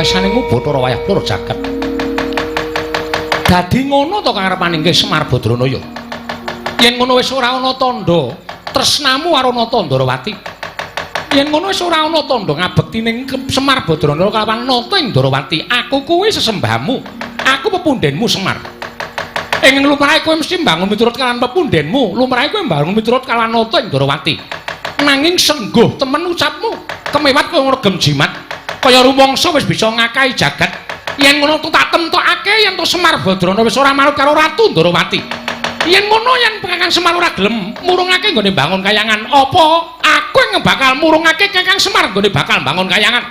kaesaning Bathara wayah plur jagat. Dadi ngono to karepaning Semar Badranaya. Yen ngono wis ora ana tandha tresnamu karo Nata Ndarawati. Yen ngono wis ora ana tandha ngabekti ning Semar Badranaya kalawan Nata ing Ndarawati. Aku kuwi sesembahmu. Aku pepundhenmu Semar. Ing lumrahe kowe mesti mbangun miturut kalawan pepundhenmu, lumrahe kowe mbangun miturut kalawan Nata ing Ndarawati. Nanging sengguh temen ucapmu, kemewat kowe ngregem jimat. Kaya rumangsa wis bisa ngakahi jagat. Yen ngono tak temtokake yen to Semar Badrana wis ora manut karo Ratu Ndarawati. Yen ngono yen Kakang Semar ora gelem murungake nggone bangun kayangan, apa aku yang bakal murungake Kakang Semar nggone bakal bangun kayangan?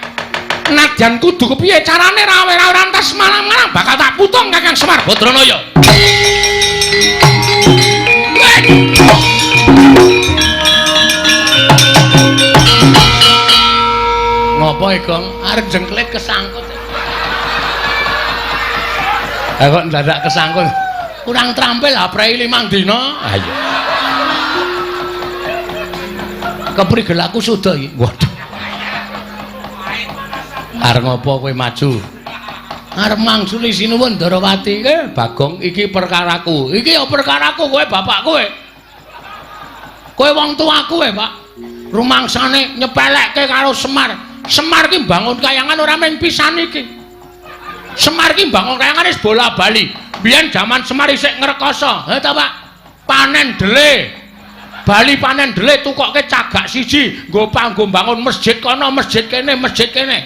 Nadyan kudu kepiye carane rawe-rawe rantas malang-malang bakal tak putung Kakang Semar Badranaya. Ngopo Gong? Arep jengklet kesangkut. Ha kok ndadak kesangkut. Kurang terampil aprei 5 dina. Ha iya. Keprigel aku suda iki. Waduh. Arep ngopo kowe maju? Arep mangsuli sinuwun Ndarawati. Bagong iki perkaraku. Iki ya perkaraku kowe bapak kowe. Kowe wong tuaku kowe, Pak. Rumangsane nyepelekke karo Semar. Semar ki mbangun kayangan ora mung pisan iki. Semar ki mbangun kayangan wis bola-bali. Biyen jaman Semar isih ngrekoso. Ha ta, Pak? Panen dele. Bali panen dele tukokke cagak siji nggo panggo mbangun masjid kono, masjid kene, masjid kene.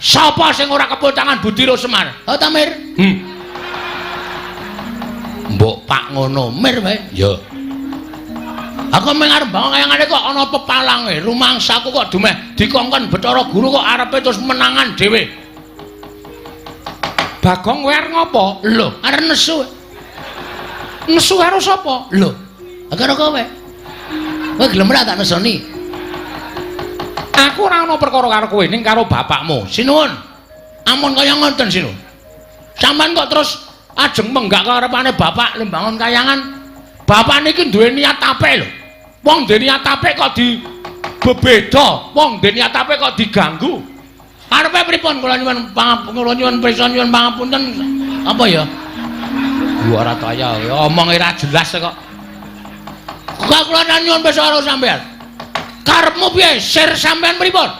Sapa sing ora kepul tangan Budiro Semar? Ha ta, Mir? Mbok Pak ngono, Mir wae. Ya. Aku mung arep bangun kayangane kok ana pepalange, rumangsaku kok dumeh dikongkon Bathara Guru kok arepe terus menangan dhewe. Bagong kowe arep ngopo? Lho, arep nesu. Nesu karo sapa? Lho, karo kowe. Kowe gelem ora tak nesoni? Aku ora ana perkara karo kowe ning karo bapakmu. Sinuwun. Ampun kaya ngoten sinuwun. Sampeyan kok terus ajeng menggak karepane bapak le mbangun kayangan. Bapak niki duwe niat apik lho. Wong duwe niat apik kok di bebeda, wong duwe niat apik kok diganggu. Arepe pripun kula nyuwun kula nyuwun prisa nyuwun pangapunten apa ya? Ora kaya omong ora jelas kok. Kok kula nyuwun prisa karo sampeyan. Karepmu piye? Sir sampeyan pripun?